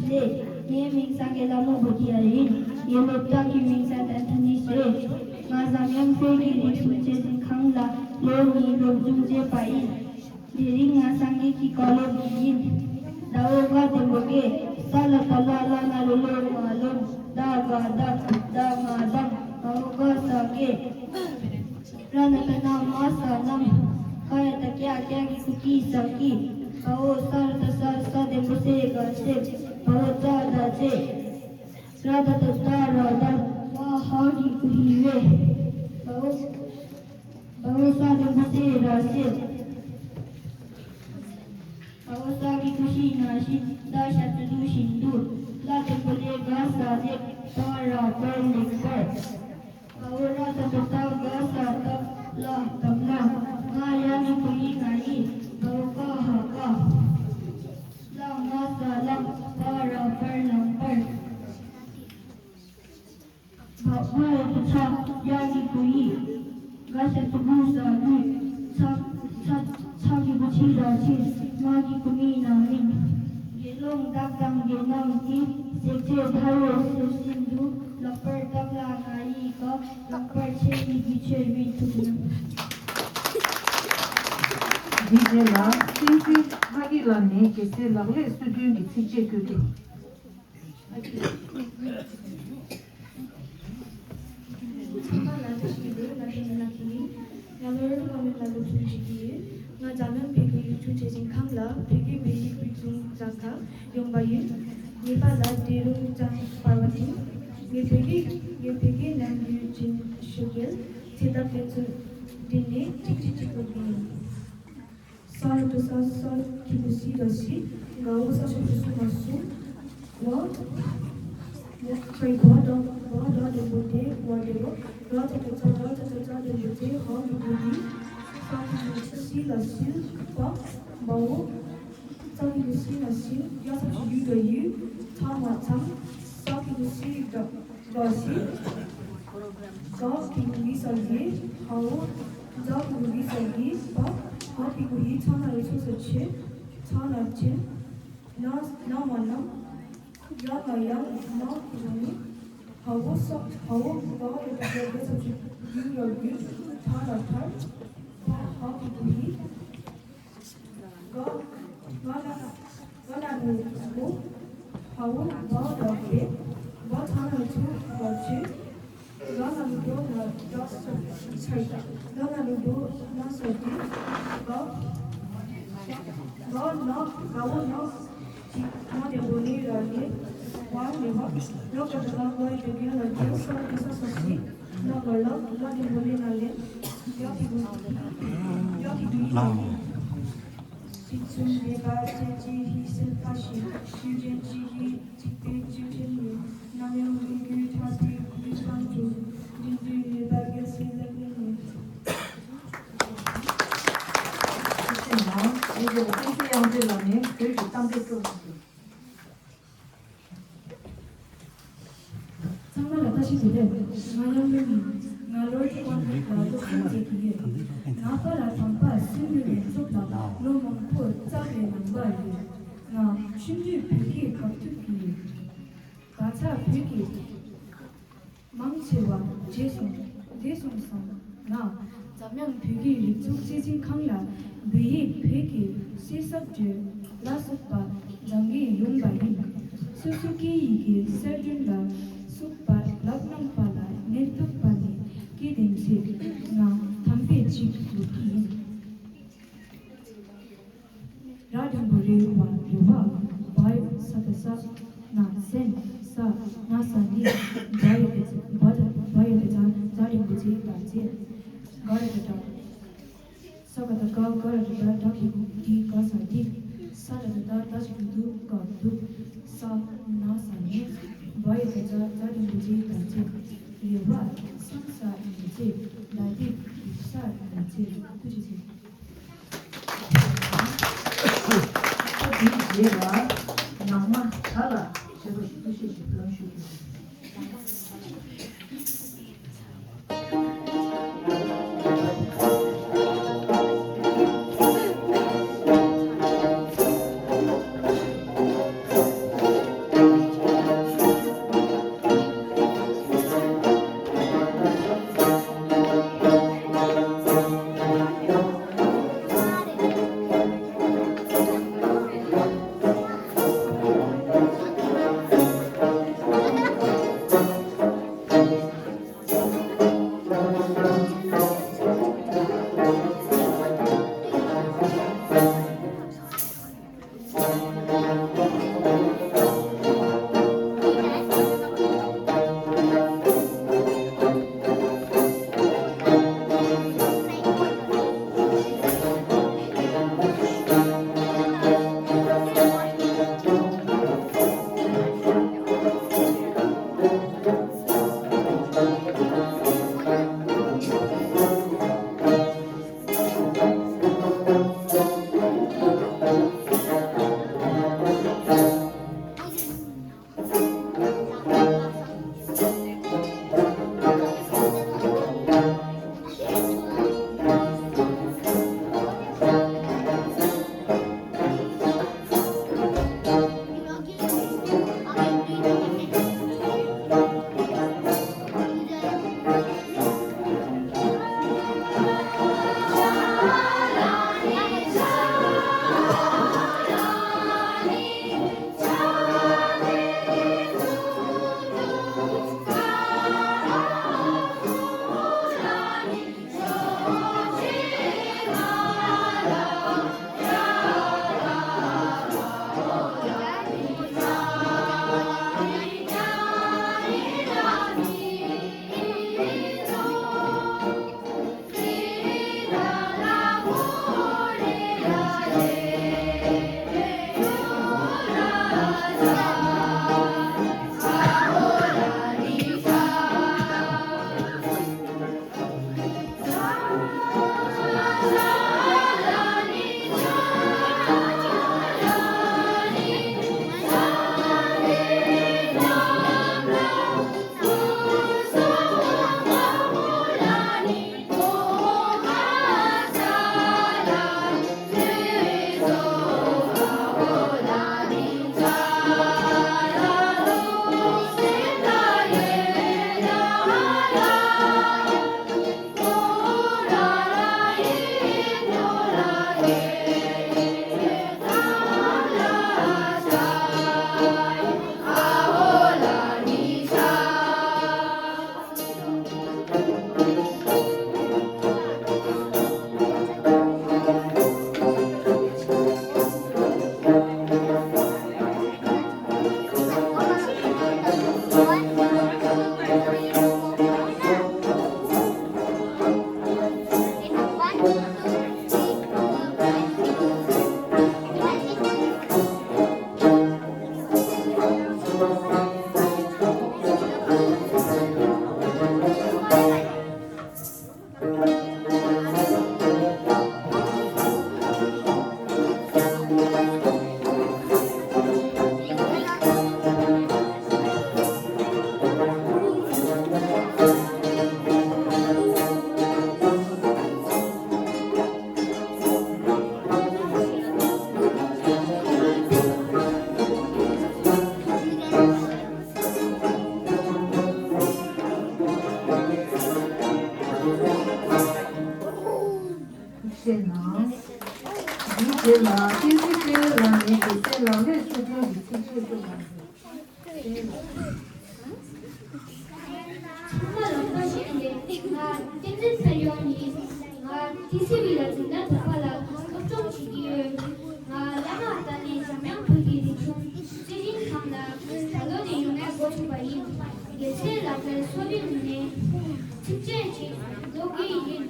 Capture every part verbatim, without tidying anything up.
ལགས། ངའི་མིང་སངས་རྒྱས་ལྷ་མོ་བུ་ཏི་ཡ་ཡིན། ངའི་སློབ་གྲྭ་གི་མིང་སན་ཨན་ཐོ་ནིས་རེད། ང་འཛམ་གླིང་བོད་ཀྱི་རིག་གཞུང་གཅེས་འཛིན་ཁང་ལ་ལོ་གཉིས་སློབ་སྦྱོང་བྱས་པ་ཡིན། དེ་རིང་ང་སངས་རྒྱས་ཀྱི་བཀའ་སློབ་ཡིན། ཟླ་བོ་དགའ་ལྡན་པོ་གེ། ས་ལ་བཏགས་སླ། ལ་ན་རོ་ལོ་མ་ལོན། ད་ག་བདག་ད་ང་བདག་ཟླ་བོ་དགའ་ས་དགེ། ར་ན་བཏགས་རྣ། མ་ས་རྣམས། ཀ་ཡ་བཏགས་ཀྱ། ཀྱ་གི་གུ་ཀྱི་ས་ཀྱིས། བ་འོ་ས་ར་བཏགས་སྲ། ས་ལྡན་པོ་སེ་ག་སེར། བ་འོ་ཙ་ད་ཙེ། ར་ད་བཏགས་རྡ། ར་རྡ། བ་ཧ་གི་གུ་ཧི་བེ། བ་འོ། བ་འོ་ས་ལྡན་པོ་སེ་ར་སེར། བ་འོ་ས་གི་གུ་ཤི་ན་བཞིན། ད་ཞབས་ཀྱུ་དུ་བཞིན་དུ། ལ་ལྡན་པོ་ལེ་ག་ས་ལེགས། པ་ར་པར་ལེགས་པར། བ་འོ་ར་ད་བཏགས་རྡ། ག་ས་རྡ། ལ་རྡ་ལ། ང་ཡ་གི་གུ་ཡི་ན་ཡིས། བ་འོ་ཀ་ཧ་ཀ། ལ་མ་ས་ལམ། པ་ར་པར་ལམ་པར། བ་འོ་ཡ་གི་གུ་ཚ། ཡ་གི་གུ་ཡི། ག་ཞབས་ཀྱུ་གུ་ས་གུས། ཚ། ཚ། ཚ་གི་གུ་ཚི་ར་ཚིར། མ་གི་གུ་མི་ན་མིན། དགེ་སློང་བདག་དང་དགེ་སློང་གི། བསྲེག་བཅད་མཐའ་ཡས་གསེར་བཞིན་དུ། ལེགས་པར་བརྟགས་ལ་ང་ཡི་བཀའ། ལེགས་པར་འཆད་ནི་གི་ཆོས་མིན། ཐུགས་རྗེ་གནང་། འདིའི་རྗེས་ལ་བསྟན་འཛིན་ལྷ་སྐྱིད་ལགས་ནས་རྒྱལ་སྲས་ལག་ལེན་སོ་བདུན་གྱི་ཚིགས་བཅད་བཀོད་དེ། ཚང་མ་ལ་བཀྲ་ཤིས་བདེ་ལེགས། ང་ལོ་རེ་ལ་མེད་ལ་སློབ་སྦྱོང་བྱེད་ཀྱི་ཡོད། ང་འཛམ་གླིང་བོད་ཀྱི་རིག་གཞུང་གཅེས་འཛིན་ཁང་ལ་བོད་ཀྱི་མི་རིགས་རིག་གཞུང་སྦྱང་གར་ཡོང་པ་ཡིན། ངེས་པ་ལ་འབྲི་རུང་ཅང་པར་བ་ཏིང་། ངས་བོད་ཀྱི་ངས་བོད་ཀྱི་ནང་ཡུལ་ཅན་ཤོད་རྒྱལ་ཚེ་ཐབས་ལེན་ཚུལ་འདི་ནས་གཅིག་གཅིག་གཅིག་གོ་གི་ཡིན། ས་རུ་ཏུ་ས། ས་གི་གུ་སི་ར་སི། ག་འོ་ས་ཞབས་ཀྱུ་སུ་མ་སུ། བ། བ་ད་བ་ད་བ་ལྡན་པོ་དེ། བ་ལྡན་པོ། ར་ཏ་ཏ་ཙ། ར་ཏ་ཏ་ཙ་ལྡན་པོ་དེ། ཧ་གི་གུ་ཧི། ས་གི་གུ་སི་ལ་སི། བ། བ་འོ། ཙ་གི་གུ་སི་ན་སི། ཡ་ཞབས་ཀྱུ་ཡུ་ད་ཡུས། ཚ་མ་ཚམས། ས་གི་གུ་སི་ར་སི། ག་གི་གུ་གི་ས་གི། ག་འོ། ག་གི་གུ་གི་ས་གི། བ། བ་གི་གུ་བི། ཆ་ན་རོ་ཆོ་ས་ཆེ། ཆ་ན་ཆེན། ན། ན་མ་ནམ། ཡ་ང་ཡང་། མ་གི་གུ་མི། ག་འོ་ས། ག་འོ་ག་ཡ་ད་ག་ཡ་ཞབས་ཀྱུ་ཡུ་ར་ཡུས། ཐ་ར་ཐར། བ། བ་གི་གུ་བི། ག། ག་ན། ག་ན་རོ་གོ། ག་འོ་ག་ད་གེ། བ་ཚ་ན་རོ་ཚུ་ག་ཆུ། ག་ན་རོ་གོ་ན་ད་སོ་ཚ་ཡི། ག་ན་རོ་གོ་ན་སོ་ཏི། ག། ག་ན། ག་འོ་ན། ཅི། ན་དེ་བོ་ནི་ར་ནི། བ་ནི་བ། རོ་ག་ད་ག་ག་ཡི་དེ་གེ་ལ་གེ་ས་གེ་ས་ས་སི། ལ་ག་ལ། ལ་དེ་བོ་ནི་ན་ལེ། ཡ་གི་གུ། ཡ་གི་གུ་ཡི་ན་ལེ། གཅིག་མཚུངས་མེད་པ་ཅན་གཅིག་ཧི་སེལ་ཕ་ཤི། ཤུལ་ཅན་གཅིག་ཧི་གཅིག་པའི་གཅིག་ཕྲན་ཡིན། ནམ་ཡང་ལོ་རྒྱུས་ཐ་དད་ཀུན་སྤངས་འགྲོ། འགྲན་བསྡུར་མེད་པ་རྒྱལ་སྲས་ལག་ལེན་ཡིན། ཐུགས་རྗེ་གནང་། ཨེ་ཇེ་ལ་ཀུན་གཟིགས་དབྱངས་ཅན་ལགས་ནས་བོད་ཀྱི་གཏམ་དཔེ་སྤྲོ་གནང་གི། ཚང་མ་ལ་བཀྲ་ཤིས་བདེ་ལེགས། ང་གཡང་འགུལ་ཡིན། ང་ལོར་གྱི་དབང་ལུགས་ལ་སློབ་སྦྱོང་མཛད་ཀྱི་ཡོད། ང་པ་ར་དམ་པ་སུ་ལུས་ནས་ཚོགས་ལ་ལོ་མང་པོ་བཙལ་བའི་ནང་པ་ཡོད། ང་ཆུང་དུས་བོད་སྐད་དགག་ཐུབ་ཀྱི་ཡོད། ག་ཚ་བོད་ཀྱི་མང་ཆེ་བ་བརྗེད་སོང་། བརྗེད་སོང་བསམ་ན། འཛམ་གླིང་བོད་ཀྱི་རིག་གཞུང་གཅེས་འཛིན་ཁང་ལ་བོད་ཡིག་བོད་ཀྱི་གསོལ་ཚིགས་བརྗོད་ལ་སོགས་པ་སྦྱང་གི་ཡོང་བ་ཡིན། སོ་སོ་སྐད་ཡིག་གི་གསལ་སྒྲོན་ལ་སོགས་པ་ལག་གནང་པ་ལ་ངས་ཐུག་པ་ནས་སྐྱེས་དེ་ཚེ་ང་དམ་པའི་ཆིག་ལུག་གི་ཡིན། ར་འགྲེང་བུ་རི་བ་རི་བ། བ་ས་ད་ས་ན་སེན། ས་ན་ས་ནི། བ་ཡ་བ་ད་བ་ཡ་བ་ད་ར་འགྲེང་བུ་རྗེ་ད་རྗེ། ག་ར་ད་གྲ། ས་ག་ད་ག་ག་ར་ད་གྲ་གྲ་གི་གུ་གི་ག་ས་གི། ས་ད་ད་ད་ད་ཞབས་ཀྱུ་དུ་ག་དུ། ས་ན་ས་ནི། བ་ཡ་བ་ད་བ་ད་ར་འགྲེང་བུ་རྗེ་ད་རྗེ། རི་བ་ས་ས་ནི་རྗེ། ད་དི་གི་ས་ནི་རྗེ། ཐུགས་རྗེ་ཆེ། ཨ་དེའི་རྗེས་ལ་ནང་མ་གྲྭ་ལ་བྱེད་པ་ཞིག་ཐུགས་བཞེད་ཞིག་ལོན་ཞུ་རྒྱུ། ཐུགས་རྗེ་གནང་། འདིའི་རྗེས་ལ་བསྟན་འཛིན་དཔལ་ལགས་ནས་དགེ་རྩའི་ལག་ལེན་སོ་བདུན་གྱི་ཚིགས་བཅད་སྐྱོར་གནང་། ཚང་མ་ལ་བཀྲ་ཤིས་བདེ་ལེགས། ང་བསྟན་འཛིན་དཔལ་ལགས་ཡིན། ང་ཏི་སི་ཝི་ལ་འཛིན་གྲྭ་དང་པ་ལ་སློབ་སྦྱོང་བྱེད་ཀྱི་ཡོད། ང་བླ་མ་ད་ནས་འཇམ་དབྱངས་བོད་ཀྱི་རིག་གཞུང་རྩིས་ཞིབ་ཁང་ལ་ད་ལོ་ནས་ཡོང་ཡ་འགོ་ཚུགས་པ་ཡིན། དགེ་རྩའི་ལག་ལེན་སོ་བདུན་ནས་ཚིགས་བཅད་ཅིག་ཀློག་གི་ཡིན།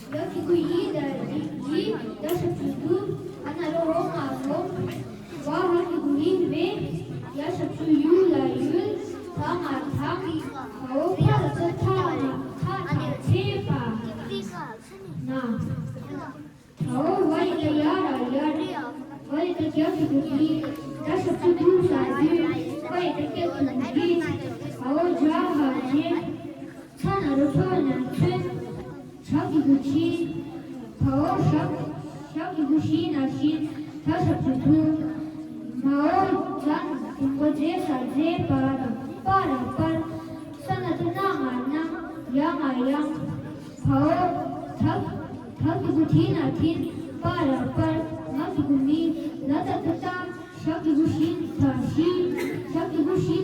ལ་གི་གུ་ཡི་ད་ཡི་ད་ཞབས་ཀྱུ་དུ། ཨ་ན་རོ་འོ་མ་འོ། བ་ཧ་གི་གུ་ཧི་བེ། ཡ་ཞབས་ཀྱུ་ཡུ་ལ་ཡུལ། ད་ང་དང་། འོ་ཕ་ལ་ཚ་ཐ་ང་ཐ་ཐ་ཚེ་པ། ན། ད་འོ་བ་ཡི་ད་ཡ་ར་ཡར། བ་ཡི་ད་རྒྱ་གི་གུ་གི། ད་ཞབས་ཀྱུ་དུ་ས་དུས། བ་ཡི་ད་རྒྱ་གི་གུ་གི། འོ་ཇ་ཧ་ཇེ། ཚ་ན་རོ་ཚོ་ན་ཚོན། ཞབས་ཀྱུ་གུ་ཞི། བ་འོ་ཞབས། ཞབས་ཀྱུ་གུ་ཞི་ན་ཞིན། ད་ཞབས་ཀྱུ་དུ། མ་འོ་ཛ་ན་དུ་མགོ་ཛེ་ས་ཛེ་པ་ར་པ་ར་པར། ས་ན་ད་ན་ང་ན། ཡ་ང་ཡང་། བ་འོ་ད། ད་གི་གུ་དི་ན་དིན། པ་ར་པར། མ་གི་གུ་མི། ལ་ད་ད་ཏ། ཞབས་ཀྱུ་གུ་ཞི་ན་ཞི། ཞབས་ཀྱུ་གུ་ཞི་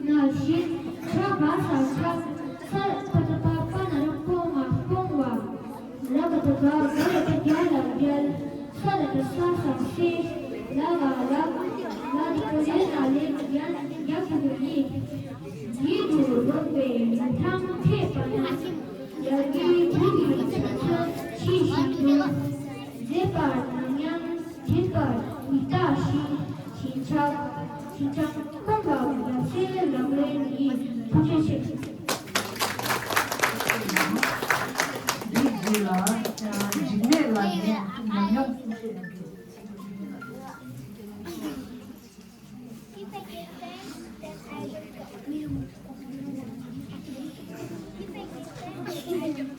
ན་ཞི། ཆ་ག་ས་ཆགས། ས་པ་ད་པ་པ་ན་རོ་སྤོ་མ་སྤོང་བ། ར་ག་ད་ག་ག་ལ་ད་རྒྱ་ལ་རྒྱལ། ས་ལ་ད་ས་ས་སེ། ལ་ག་ལ། ལ་ད་ག་ལེ་ན་ལེ་ཡ་ཡ་གི་གུ་ཡི། ཡིད་དུ་འོང་བའི་ལུས་ཐང་ཐེབས་པ་ན། ཡར་རྒྱས་ཀྱི་བྱ་ཚོགས་ཕྱི་བཞིན་དུ། མཛེས་པར་ནམ་ཡང་བརྗིད་པར་ཡིད་བརྟག་ཞིང་། ཞེན་ཆགས་ཞེན་ཆགས་སྤོང་བ་ཡབ་སྲས་ལག་ལེན་ཡིན། ཐུགས་རྗེ་ཆེ། འདིའི་རྗེས་ལ་འཇིགས་མེད་ལགས་ནས་ཉམས་མྱོང་གསུང་བཤད་གནང་རྒྱུ།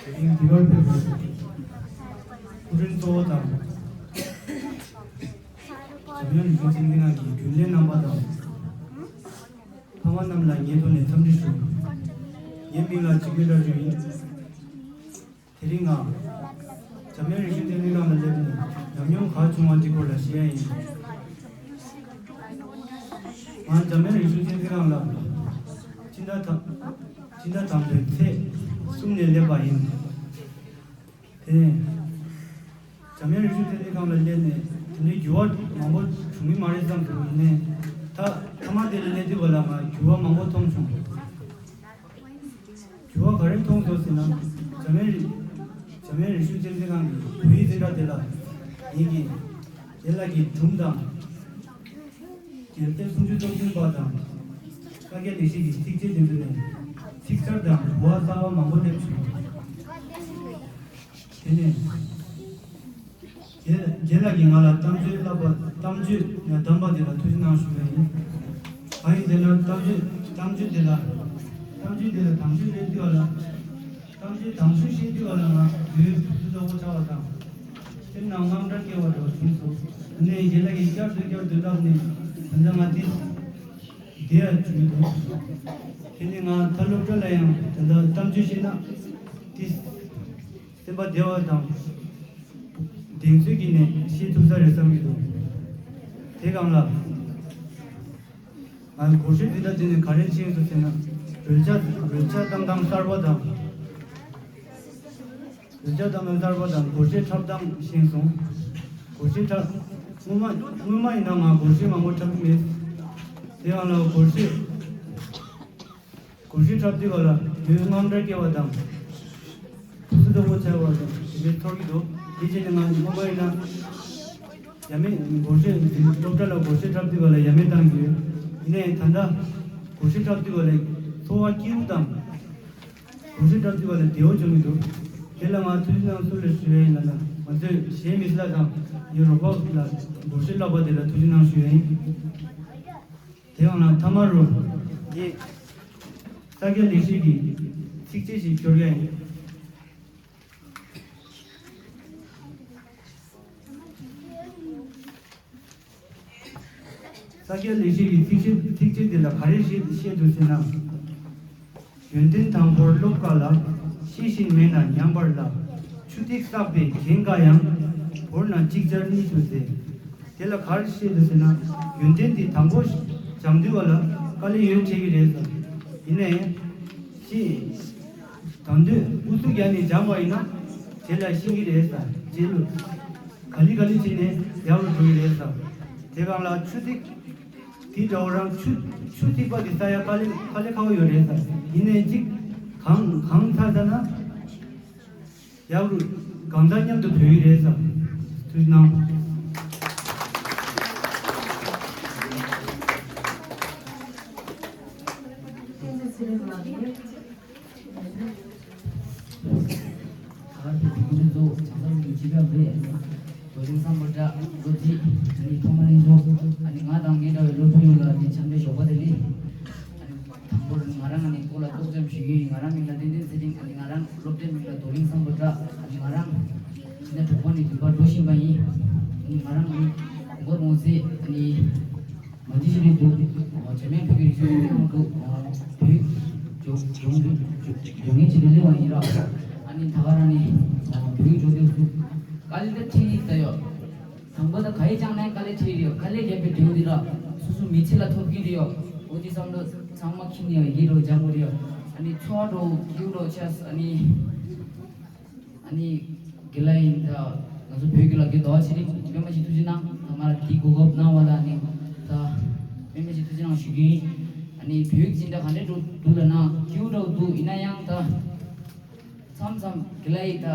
དེ་རིང་འདི་བར་ཕེབས་པའི་སྐུ་མགྲོན་གཙོ་བོ་དང་། འཇམ་དབྱངས་རིག་གཞུང་ཚན་རིག་ཁང་གི་རྒྱུན་ལས་རྣམ་པ་དང་། ཕ་མ་རྣམས་ལ་ངའི་ཐོག་ནས་འཚམས་འདྲི་ཞུ། ངའི་མིང་ལ་འཇིགས་མེད་བཀྲ་ཤིས་ཡིན། དེ་རིང་ང་འཇམ་དབྱངས་རིག་གཞུང་ཚན་རིག་ཁང་ལ་སླེབས་ནས་ཉམས་མྱོང་ག་བྱུང་བ་འདི་སྐོར་ལ་བཤད་ཡ་ཡིན། ང་འཇམ་དབྱངས་རིག་གཞུང་ཚན་རིག་ཁང་ལ་སྤྱི་ཟླ་དང་སྤྱི་ཟླ་དང་པོའི་ཚེས་གསུམ་ནས་སླེབས་པ་ཡིན། དེ་ནས་འཇམ་དབྱངས་རིག་གཞུང་ཚན་རིག་ཁང་ལ་སླེབས་ནས་དེ་འདྲའི་འགྱུར་བ་མང་པོ་བྱུང་གི་མ་རེད་བསམ་འདུག་ཡིན་ནའི་ད་ཐ་མ་དེ་ལ་སླེབས་དུས་བ་ལ་ང་འགྱུར་བ་མང་པོ་མཐོང་བྱུང་། འགྱུར་བ་ག་རེ་མཐོང་སོང་ཟེར་ན། འཇམ་དབྱངས་རིག་འཇམ་དབྱངས་རིག་གཞུང་ཚན་རིག་ཁང་གི་བོད་ཡིག་འཛིན་གྲྭ་དེ་ལ་ངེད་ཀྱིས་རྒན་ལགས་ཀྱི་སྒྲུང་དང་། རྒྱལ་བསྟན་སུམ་ཅུ་སོ་བདུན་པ་དང་། ཀ་ཁའི་ལེགས་བཤད་ཀྱི་ཚིགས་བཅད་དེ་ཚོ་ནས་ཚིག་གསར་དང་གོ་བ་གསར་བ་མང་པོ་སླེབས་བྱུང་། དེ་ནས་རྒན་རྒན་ལགས་ཀྱིས་ང་ལ་གཏམ་བརྗོད་བསླབ་པ་གཏམ་བརྗོད་ཡང་གདམས་པ་དེ་ལ་ཐུགས་རྗེ་གནང་ཞུ་ཡ་ཡིན། གང་ཡིན་ཟེར་ན་གཏམ་བརྗོད་གཏམ་བརྗོད་དེ་ལ་གཏམ་བརྗོད་དེ་ལ་དང་ཤོས་སླེབས་དུས་བ་ལ། གཏམ་བརྗོད་དང་ཤོས་ཤེས་དུས་བ་ལ་ང་དུས་ཚོད་ཚོགས་པོ་ཆགས་པ་དང་། སེམས་ནང་དངངས་སྐྲག་སྐྱེ་བ་འདྲ་བ་བྱུང་སོང་། དེ་ནས་རྒན་ལགས་ཀྱིས་བསྐྱར་དུ་བསྐྱར་དུ་བསླབས་ནས་ད་ལྟ་ང་དེ་བསྡད་ཡ་བྱུང་གི་འདུག་དེ་ནས་ང་ད་སློབ་གྲྭ་ལ་ཡང་ད་ལྟ་གཏམ་བརྗོད་བཤད་ན་དེ་སེམས་པ་བདེ་བ་དང་གདེང་ཚོད་ཀྱིས་ནས་བཤད་ཐུབ་ས་རེད་བསམ་གྱི་འདུག་དེ་སྒང་ལ། ང་སྒོར་གཞས་འདི་འདྲ་འདི་ནས་ག་རེ་ཤེས་སོང་ཟེར་ན། རོལ་ཆ་རོལ་ཆ་བཏང་སྟངས་གསར་པ་དང་། རོལ་ཆ་བཏང་སྟངས་གསར་པ་དང་སྒོར་གཞས་འཁྲབ་སྟངས་ཤེས་སོང་། སྒོར་གཞས་འཁྲབ། སྔོན་མ་སྔོན་མ་ཡིན་ན་ང་སྒོར་གཞས་མང་པོ་འཁྲབ་ཀྱི་མེད། དེ་ཡང་ལ་སྒོར་གཞས། སྒོར་གཞས་འཁྲབ་དུས་ག་ལ་ཡུལ་དངངས་སྐྲག་སྐྱེ་བ་དང་། ཕུ་སུ་དོ་པོ་ཆགས་པ་དང་དེ་འདྲའི་ཚོར་གྱི་འདུག་དེ་བྱས་ནས་ང་སྔོན་མ་ཡིན་ན། ཡ་མེད་སྒོར་གཞས་སློབ་གྲྭ་ལ་སྒོར་གཞས་འཁྲབ་དུས་ག་ལ་ཡ་མེད་བཏང་གི་ཡོད། ཡིན་ནའི་ད་ལྟ་སྒོར་གཞས་འཁྲབ་དུས་ག་ལ་ཚོར་བ་སྐྱིད་པོ་དང་། སྒོར་གཞས་འཁྲབ་དུས་ག་ལ་བདེ་བོ་བྱུང་གི་འདུག་དེ་ལ་ང་ཐུགས་རྗེ་གནང་སུ་ལ་ཞུ་ཡ་ཡིན་ལབ་ན་ང་ཚོས་གཞས་མི་སི་ལགས་དང་ངའི་རོགས་པ་ལ་སྒོར་གཞས་བསླབ་པ་དེ་ལ་ཐུགས་རྗེ་གནང་ཞུ་ཡ་ཡིན། དེ་ཡང་ན་ཐ་མ་རུ། ངས་ས་སྐྱ་ལེགས་བཤད་ཀྱི་ཚིགས་བཅད་ཞིག་སྐྱོར་གྱི་ཡིན། ས་སྐྱ་ལེགས་བཤད་ཀྱི་ཚིགས་བཅད་ཚིགས་བཅད་འདི་ལ་ག་རེ་བཤད་བཤད་འདུག་ཟེར་ན། ཡོན་ཏན་དང་པོར་སློབ་དཀའ་ལ། ཤེས་བཞིན་མེད་ན་ཉམས་པར་སླ། ཆུ་ཐིགས་བསགས་པས་གྱེན་དཀའ་ཡང་། བོར་ན་ཅིག་ཅར་གཉིད་སུ་ཟད། དེ་ལ་ག་རེ་བཤད་འདུག་ཟེར་ན། ཡོན་ཏན་འདི་དང་པོ་སྦྱང་དུས་བ་ལ་དཀའ་ལས་ཡོད་བྱེད་ཀྱི་རེད་ཟེར། ཡིན་ནའི། ཤེས། དང་དུས་ཨུ་ཚུགས་རྒྱག་ནས་སྦྱངས་པ་ཡིན་ན། རྗེས་ལ་ཤེས་ཀྱི་རེད་ཟེར། རྗེས་ལ། ག་ལེ་ག་ལེ་བྱས་ནས་ཡག་རུ་འགྲོ་གི་རེད་ཟེར། དེ་སྒང་ལ་ཆུ་ཐིགས། དེ་འདྲ་བོ་རང་ཆུ་ཆུ་ཐིགས་པ་དེ་ས་ཡ་དཀའ་ལས་དཀའ་ལས་ཁག་པོ་ཡོད་རེད་ཟེར། ཡིན་ནའི་གཅིག་གང་གང་ཚར་ཚར་ན། ཡག་རུ་གང་ལྟར་མཉམ་དུ་བུད་ཡི་རེད་ཟེར། ཐུགས་རྗེ་གནང་། བསྟན་འཛིན་ཚེ་རིང་ལགས་ནས། ད་བར་དུ་དགོན་པའི་གཙོ་བོ་བྱང་ས་ལུགས་ཀྱི་སྤྱི་ཁྱབ་རེད། རྡོར་གླིང་བཟང་པོ་བཀྲ་བློ་གྲོས། ཨ་ནི་ཐོག་མ་ནས་ཤོག་ཨ་ནི་ང་དང་ངའི་འདྲ་བའི་སློབ་ཕྲུག་ཡོངས་ལ་ཨ་ནི་འཚམས་འདྲི་ཞོགས་པ་བདེ་ལེགས། ཨ་ནི་དང་པོར་ང་རང་ཨ་ནི་སྐོར་ལ་ཏོག་ཙམ་ཞུ་གི་ཡིན། ང་རང་མིང་ལ་བསྟན་འཛིན་ཚེ་རིང་། ཨ་ནི་ང་རང་སློབ་གྲྭའི་མིང་ལ་རྡོར་གླིང་བཟང་པོ་བཀྲ། ཨ་ནི་ང་རང་ཕྱི་ཟླ་དྲུག་པ་ནས་འགྱུར་བ་འགྲོ་བཞིན་པ་ཡིན། ཨ་ནི་ང་རང་ནི་མགོ་རྨོངས་ཚེ་ཨ་ནི། མ་འདི་ཞིག་རེད་འདུག་བྱེ་མའི་བོད་ཀྱི་རིག་གཞུང་ཡོད་མ་འདུག་བོད་ཀྱི་སྦྱོང་སྦྱོང་སྦྱོང་མཁན་ཅིག་ལ་སླེབས་པ་ཡིན་ར། ཨ་ནི་ད་ག་རང་ནི་བོད་ཀྱི་སྦྱོང་སྟེགས་སུ་དཀའ་ལས་ད་འཕྲད་ཡིག་ད་ཡོད། དང་པོ་ད་ག་ཡི་ཅང་ནའི་དཀའ་ལས་འཕྲད་ཡོད། དཀའ་ལས་རྒྱབ་པའི་འབྲས་བུ་འདི་ར་སོ་སོ་མི་ཚེ་ལ་ཐོབ་ཀྱི་རེད་ཡོད། འོ་འདི་བསམ་བློ་ཚང་མ་ཁྱིམ་ནས་ཡིད་རོ་སྦྱང་དགོས་རེད་ཡོད། ཨ་ནི་ཚོར་བ་འགྲོ་སྐྱིད་འགྲོ་ཆགས། ཨ་ནི། ཨ་ནི། དགེ་ལགས་ཡིན་ད། ང་ཚོ་བོད་ཀྱི་ལག་ཁྱེར་ཟླ་བ་ཚེ་རིང་དཔེ་མ་ཞིག་ཐུགས་རྗེ་གནང་། ད་ང་ལ་དེའི་གོ་སྐབས་གནང་བ་ལ་ནི་ད། དཔེ་མ་ཞིག་ཐུགས་རྗེ་གནང་ཞུ་གི་ཡིན། ཨ་ནི་བོད་ཀྱི་འཛིན་གྲྭ་ག་འདྲས་འགྲོ་འདུག་ལབ་ན་སྐྱིད་པོ་འདྲ་བོ་འདུག་ཡིན་ན་ཡང་ད། མཚམས་མཚམས་དགེ་ལགས་ཡིན་ད།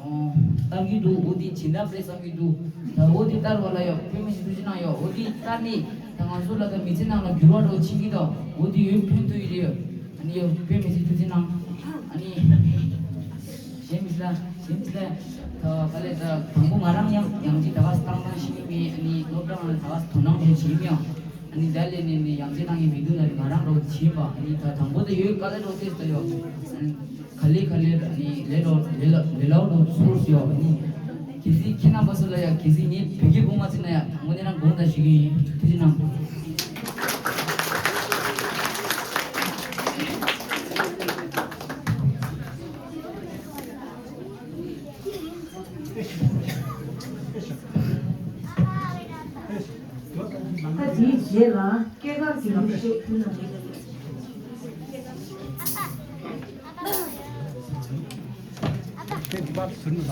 ཨོ། ལྟ་གི་འདུག་འོ་དེ་བྱིན་ད་པྲེ་བསམ་གི་འདུག་ད་འོ་དེ་ལྟར་བ་ལ་ཡོད་དཔེ་མ་ཞིག་ཐུགས་རྗེ་གནང་ཡོད། འོ་དེ་ལྟར་ནི་ད་ང་ཚོ་ལ་ད་མི་ཚེ་ནང་ལ་འགྱུར་བ་འགྲོ་ཕྱིན་གི་ད་འོ་དེ་ཡོད་ཕན་ཐོགས་ཡི་རེད། ཨ་ནི་ཡོད་དཔེ་མི་སྲིད་ཐུགས་རྗེ་གནང་། ཨ་ནི། གཞན་མི་ལ་གཞན་མི་ལ་ད་ག་ལེ་ད་དང་པོ་ང་རང་ཡང་ཡང་ཅིག་ད་ག་སྟངས་སྟངས་ཤེས་ཀྱི་མེད། ཨ་ནི་སློབ་གྲྭ་ནང་ལ་ད་ག་དོ་སྣང་ཡང་བྱེད་ཀྱི་མེད། ཨ་ནི་ད་ལས་ནས་ནི་ཡང་ཅིག་གནང་ཡི་མི་འདུག་ལ་ང་རང་རོགས་བྱེད་པ། ཨ་ནི་ད་དང་པོ་ད་ཡོད་ག་ལེ་རོགས་ཏེ་ད་ཡོད། ཨ་ནི་ག་ལེ་ག་ལེ་ཨ་ནི་ལས་རོགས་ལས་ལ་ལས་ལའོ་རོགས་སོར་ཡོད། ཨ་ནི། གལ་སྲིད་ཁྱེད་རྣམ་པ་ཚོ་ལ་ཡང་གལ་སྲིད་ངས་བོད་སྐད་སྦུག་མ་བརྩིས་ན་ཡང་དངོས་གནས་རང་དགོངས་དག་ཞུ་གི་ཡིན། ཐུགས་རྗེ་གནང་། ད་དེའི་རྗེས་ལ་སྐྱེས་སྐར་གྱི་ལེགས་བཤད་ཕུལ་ན།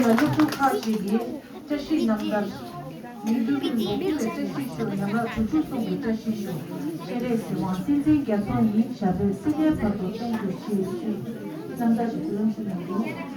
སློབ་ཕྲུག་ཁག་ཅིག་གིས་བཀྲ་ཤིས་རྣམ་ཐར། ཉིས་སྟོང་ཉི་ཤུ་ལོ་དགུ་བའི་བཀྲ་ཤིས་ཤོག་ཉམས་ར་དྲུག་ཅུ་སོང་བའི་བཀྲ་ཤིས་ཤོག་སྤྱན་རས་གཟིགས་དབང་། སྲིད་འཛིན་རྒྱ་མཚོ་ཉིད་ཞབས་པད་སྲིད་མཐའི་བར་དུ་བརྟན་གྱུར་ཅིག་ཅེས་རྣམ་ཐར་ཞིག་བརྩམས་ཞུ་གནང་འདུག